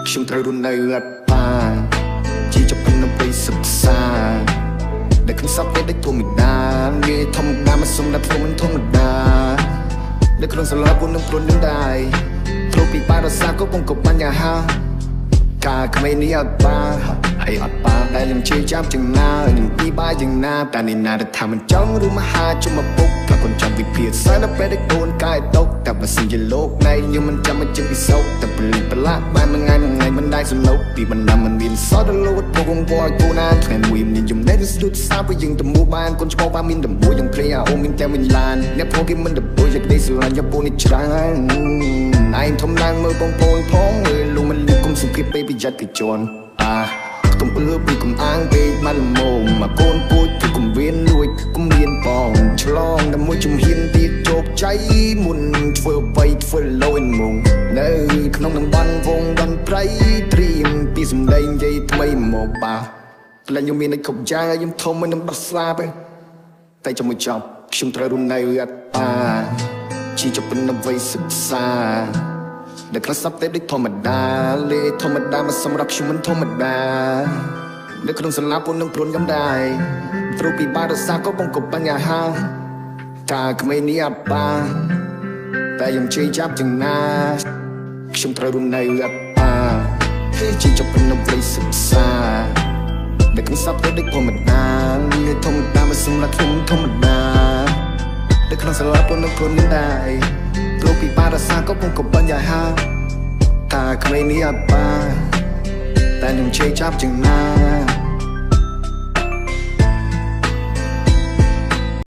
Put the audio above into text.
ខ្ញុំត្រូវរស់នៅអត់បានជាចាប់ពីនៅពេលសិក្សាដែលខ្ញុំសពតែដូចធម្មតាវាធម្មតាមកសុំដល់ធ្វើមិនធម្មតានៅក្នុងសាលាពួកនឹងព្រុននឹងដែរព្រោះពីបារសាក៏ពងក៏បញ្ហាការក្មេងនេះអត់បានហើយអត់បានដែលខ្ញុំជឿចាប់ជាងណានឹងពីបាយយ៉ាងណាតែនេះណាដែលថាមិនចង់ឬមហាជុំពុកថាកូនចាំវិភាសាដល់ពេលដែលកូនកែតុកតែបើសិនជាលោកណៃខ្ញុំមិនចាំមកជិះពីសោកតែពលិប្រឡាក់បានមួយថ្ងៃមួយថ្ងៃមិនដែរសឡុកពីបណ្ដាមិនមានសោះដល់លោតពងវល់កូនណាថ្ងៃមួយមានចំណេះស្ទុតសាបយើងទៅមួបានកូនច្បងបានមានដំបូលយ៉ាងភ្លេអូមានតែវិញឡានអ្នកផងគេមិនដំបូលយ៉ាងនេះស្រឡាញ់យកពូនេះច្រើនឯងធំឡើងមើលបងប្អូនផងមើលលុំមិនលឺគុំសុខភាពពេលប្រយ័ត្នពីជន់អាកុំពើពីកុំអាងពេកបានល្មមមកកូនពូជគឺកុំវៀនលួចកុំរៀនបងឆ្លងតែមួយជំហានទៀតជោគជ័យមុនធ្វើអ្វីធ្វើលយមុងនៅក្នុងតំបន់វងតន្ត្រីត្រៀមពីសម្លេងនិយាយថ្មីមកបាក្លែងខ្ញុំមានតែគ្រប់យ៉ាងខ្ញុំធំមិននឹងដោះស្លាប់តែចាំមួយចប់ខ្ញុំត្រូវរស់នៅអត់បាជាចាប់ពីវ័យសិក្សាដែលខ្លះសັບតែដូចធម្មតាលេធម្មតាមកសម្រាប់ខ្ញុំមិនធម្មតានៅក្នុងសាលាពួកនឹងព្រុនខ្ញុំដែរព្រោះពីបារសាក៏បងក៏បញ្ហាតាក្មេងនេះអត់បានតែខ្ញុំជឿចាប់ជាងណាខ្ញុំត្រូវរស់នៅអត់បានគឺជាចាប់ពីវ័យសិក្សាដែលខ្ញុំសັບតែដូចធម្មតាលេធម្មតាមកសម្រាប់ខ្ញុំធម្មតានៅក្នុងសាលាពួកនឹងព្រុនខ្ញុំដែរព្រោះពីបារសាក៏បងក៏បញ្ហាតាក្មេងនេះអត់បានតែខ្ញុំជឿចាប់ជាងណា